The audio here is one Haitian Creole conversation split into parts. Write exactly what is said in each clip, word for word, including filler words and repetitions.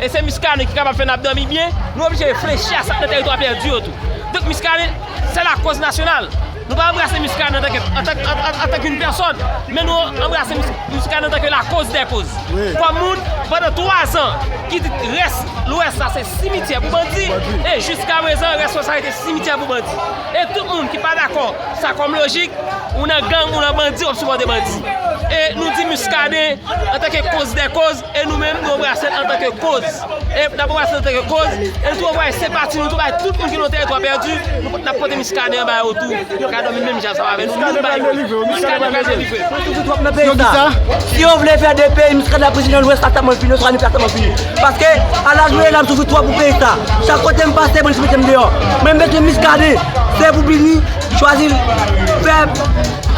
e se Muscadin ki kapab fè n ap dòmi byen, nou oblije reflechi a sa k nan tèritwa pèdi yo tou. Donk Muscadin, se lakoz nasyonal. Nou pa anbrase Muscadin antanke, antanke, an- an- antanke yon pèsòn, men nou anbrase Mus- Muscadin antanke lakoz dè koz. Kòm moun, pandan twa zan, ki di rès Lwès la se simityè pou bandi, e jiskaprezan, rès Lwès la rete simityè pou bandi. E tout moun ki pa dakò, sa kòm lojik, ou nan gang, ou nan bandi, w ap sipòte bandi. E nou di Muscadin, antanke koz dè koz, e nou menm, nou anbrase l antanke koz. E n ap anbrase l antanke koz, e nou tou anvoye senpati nou tou bay tout moun ki nan tèritwa pèdi, nou, n ap pote Muscadin anba yo tou, pou yo ka dòmi menm jan ansanm avè nou. Nou bay yo. Muscadin pral delivre. Yo ki sa? Si yo vle fè de peyi, Muscadin ap prezidan Lwès la, sa mwen fini, oswa Nip la, sa mwen fini. Paske, a laj mwen ye la, m soufri twòp pou peyi sa. Chak kote m pase, bandi mete m deyò. Mwen, m bezwen Muscadin. Se pou Bini chwazi fè,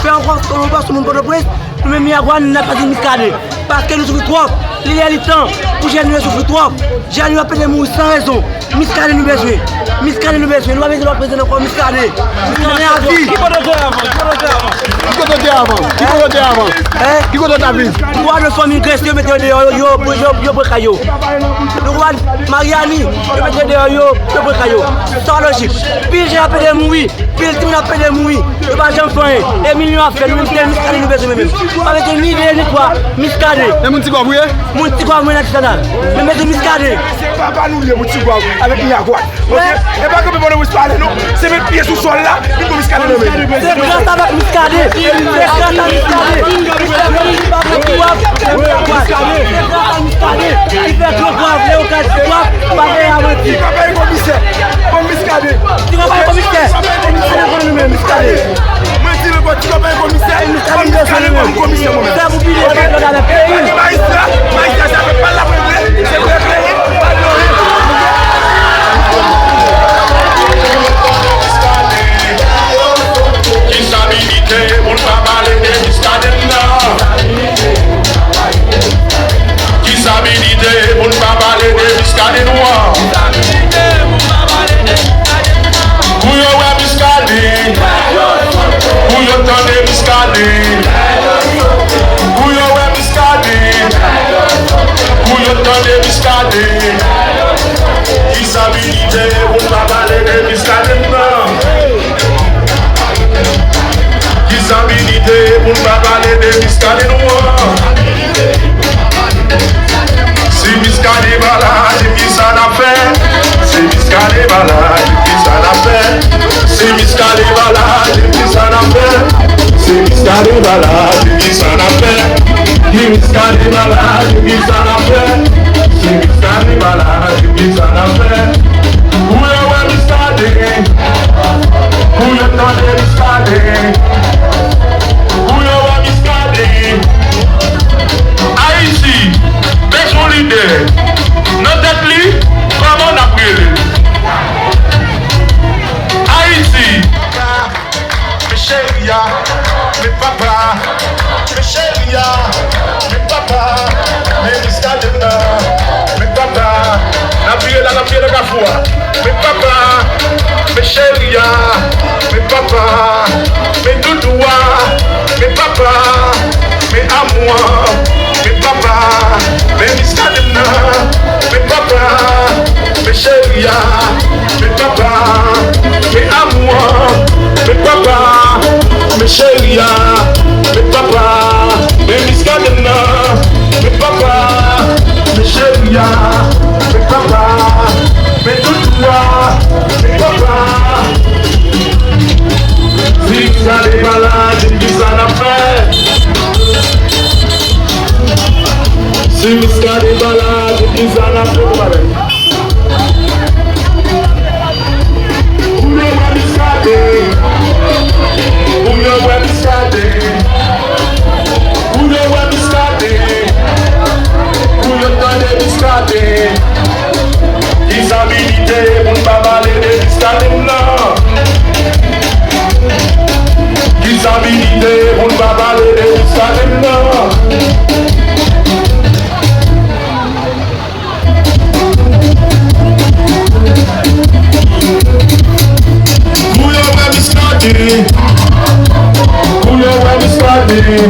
fè yon pòs, yon pòs moun Pòtoprens, nou menm Miragwàn, n ap chwazi Muscadin. Paske nou soufri twòp. Li lè, li tan pou jèn nou yo soufri twòp. Jèn yo ap pete mouri san rezon. Muscadin nou bezwen. Muscadin nou bezwen. Nou pa bezwen lòt prezidan ankò. Muscadin. Muscadin avi. Ki kote w te avan? Ki kote w te avan? Ki kote w te avan? Ki kote w te avan? Hein? Ki kote w t ap viv? Dwa de fanmi Grès yo mete yo deyò, yo, yo, yo, yo pran kay yo. Dwa Mariani, yo mete yo deyò, yo, yo pran kay yo. Sa lojik. Pil jèn ap pete mouri. Pil timoun ap pede mouri, yo pa janm fè anyen. E milyon ap fè, nou menm se Muscadin nou bezwen menm. Pa bezwen ni de ni twa, Muscadin. E moun Tigwav ou ye? Moun Tigwav mwen nan Tisanal. Men bezwen Muscadin. Se papa nou ye pou Tigwav avèk Miragwàn. Oke? E pa kanpe Pòtoprens pale non. Se met pye sou sòl la, vin pou Muscadin nan men. Se gras avèk Muscadin. Se gras a Muscadin. Muscadin. Muscadin. Ki fè gwo gwav, Leokad Tigwav, pa gen a manti. Ki pa bay komisè. Bon, Muscadin. Ti konprann komisè. Ti konprann komisè. Mwen di l ankò, ti konprann komisè. Komisè, komisè, komisè, komisè. Fè pou pile pèp la nan peyi. Majistra, majistra, sa fè pa l la vre, se vre, vre. Kisa Bini te pou n pa pale de Muscadin nan? Kisa Bini te pou n pa pale de Muscadin nou an? Pou yo wè Muscadin, pou yo tande Muscadin, pou yo wè Muscadin, pou yo tande Muscadin. Kisa Bini te pou n pa pale de Muscadin nan? Kisa Bini te pou n pa pale de Muscadin nou an? Si Muscadin pa la, di m kisa n ap fè. Si Muscadin pa la, di m kisa n ap fè. Si Muscadin pa la, di m kisa n ap fè. Si Muscadin pa la, di m kisa n ap fè. Si Muscadin pa la, di m kisa n ap fè. Si Muscadin pa la, di m kisa n ap fè. Pou yo wè Muscadin. Pou yo tande Muscadin. Pou yo wè Muscadin. Ayiti bezwen lidè. Nan tèt li, kòman n ap rele? Ayiti. Men cheri a, men papa. Men cheri a, men papa. Men Muscadin nan, men papa. N ap vire la, n ap vire nan kafou a. Men papa, men cheri a, men papa. Men doudou a, men papa. Men amou a, men papa. Men Muscadin nan, men papa. Men cheri a, men papa. Men amou a, men papa. Men cheri a, men papa. Men Muscadin nan, men papa. Men cheri a, men papa. Men doudou a, men papa. Si Muscadin pa la, di m kisa n ap fè. Si Muscadin pa la, di m kisa n ap fè. Pou yo wè Muscadin. Pou yo wè Muscadin. Pou yo wè Muscadin. Pou yo tande Muscadin. Kisa Bini te pou n pa pale de Muscadin nan? Kisa Bini te pou n pa pale de Muscadin nan? Pou yo wè Muscadin. Pou yo wè Muscadin.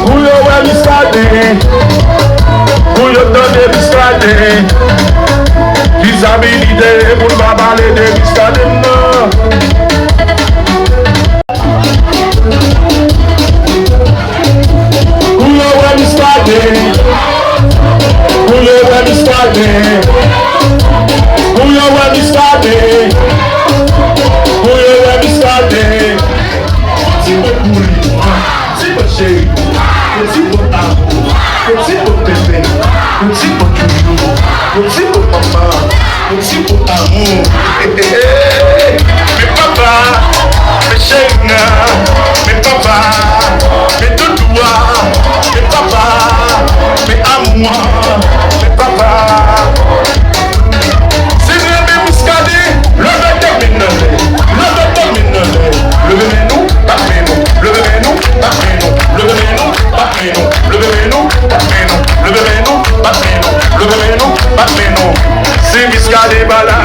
Pou yo wè Muscadin. Pou yo tande Muscadin. Miskaden. Ki sa militè pou n pa pale de Miskaden nan? Kou yo wè Miskaden. Kou yo wè Miskaden. Kou yo wè Miskaden. Kou yo wè Miskaden. Ti mo pou li. Ti mo cheri. Ti mo amou. Ti mo bebe. Ti mo chouchou. Ti mo manman. Ti mo amou. Hey, hey, hey. Men papa, men cheri nan, men papa, men doudou a, men papa, men amou a, men papa. Si n renmen Miskaden, leve de men n anlè, leve de men n anlè, leve men nou, bat men nou, leve men nou, bat men nou, leve men nou, bat men nou, leve men nou, bat men nou, leve men nou, bat men nou, leve men nou, bat men nou. Si Miskaden pa la.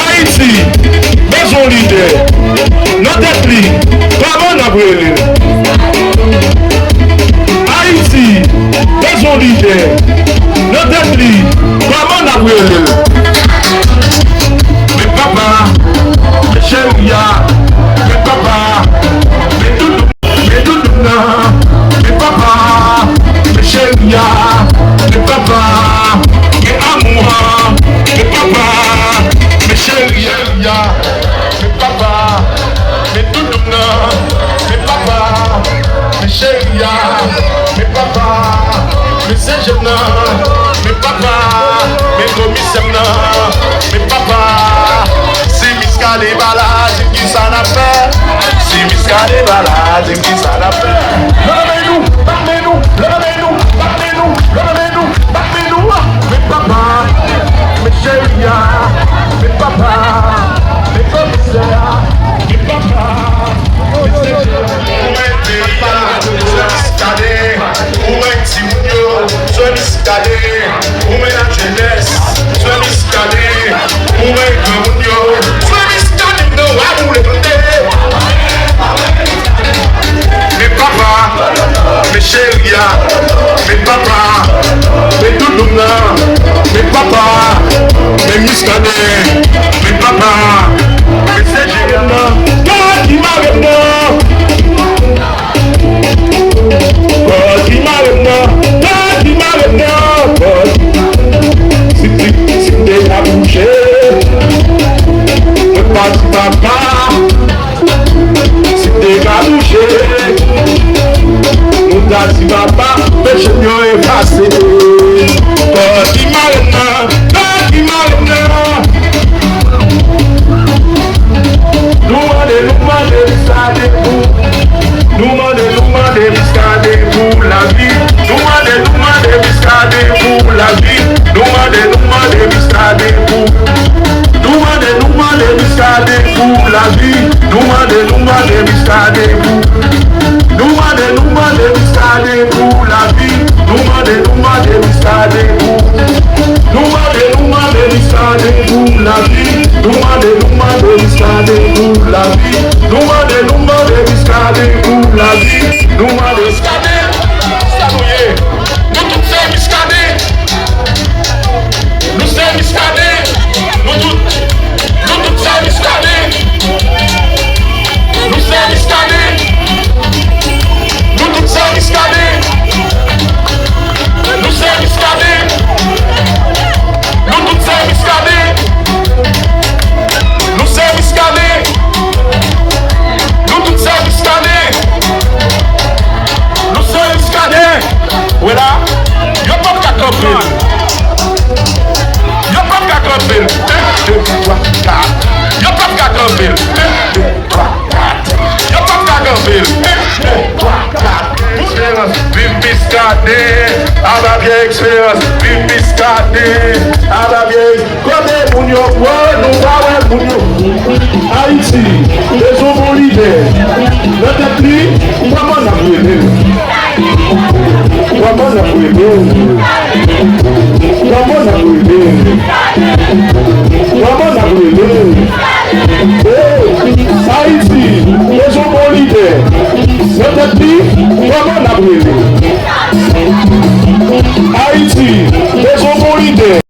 Ayiti bezwen lidè. Nan tèt li, kòman n ap rele l? Ayiti bezwen lidè. Nan tèt li, kòman n ap rele l? Men papa, men cheri a, men papa, men doudou, men doudou nan, men papa, men cheri a, men papa, men amou a, men papa, men cheri a, men papa, men doudou nan, men papa, men cheri a, men papa, men senjèm nan, men papa, men komisè m nan, men papa. Si Miskaden pa la, di m kisa n ap fè. Si Miskaden pa la, di m kisa n ap fè. Leve men nou, bat men nou, leve men nou, bat men nou, leve men nou, bat men nou. Men papa, men cheri a, men papa, men komisè a, men papa, men senjèm. Ou mèt peyi a, se Miskaden. Ou mèt timoun yo, se Miskaden. Ou mèt lajenès, se Miskaden. Ou mèt granmoun yo, se Miskaden. Nan w ap boule tande. Men papa, men cheri a, men papa, men doudou m nan, men papa, men Miskaden, men papa, men senjèm nan, gad ki mare m nan. Kò ki mare m nan, kò ki mare m nan, kò ki. Si, si, si m te ka bouje, mwen pa di papa. Si m te ka bouje, nou ta di papa, peche m yo efase. Kò ki mare m nan, kò ki mare m nan. Nou mande, nou mande Miskaden pou. Nou mande, nou mande Miskaden pou lavi. Nou mande, nou mande Miskaden pou lavi. Nou mande, nou mande Miskaden pou. Nou mande, nou mande Miskaden pou lavi. Nou mande, nou mande Miskaden pou. Nou mande, nou mande Miskaden pou lavi. Nou mande, nou mande Miskaden pou. Nou mande, nou mande Miskaden pou lavi. Nou mande, nou mande Miskaden pou lavi. Nou mande, nou mande Miskaden pou lavi. Nou mande Miskaden, sa nou ye? Nou tout se Miskaden. Nou se Miskaden. Nou tout, nou tout se Miskaden. Nou se Miskaden. Nou tout se Miskaden. Nou se Miskaden. Nou tout se Miskaden. Nou se Miskaden. Nou tout se Miskaden. Nou se Miskaden. Wè la, yo p ap ka kanpe l. Yo p ap ka kanpe l. En, de, twa, kat. Yo p ap ka kanpe l. En, de, twa, kat. Yo p ap ka kanpe l. En, de, twa, kat. Esperans, viv Miskaden. Aba vye esperans, viv Miskaden. Aba vye. Kote moun yo? Wo, nou pa wè moun yo. Ayiti bezwen bon lidè. Nan tèt li, kòman n ap rele l? Kòman n ap rele l? Kòman n ap rele l? Kòman n ap rele l? Hey, Ayiti bezwen bon lidè. Nan Kòman n ap rele? Ayiti, e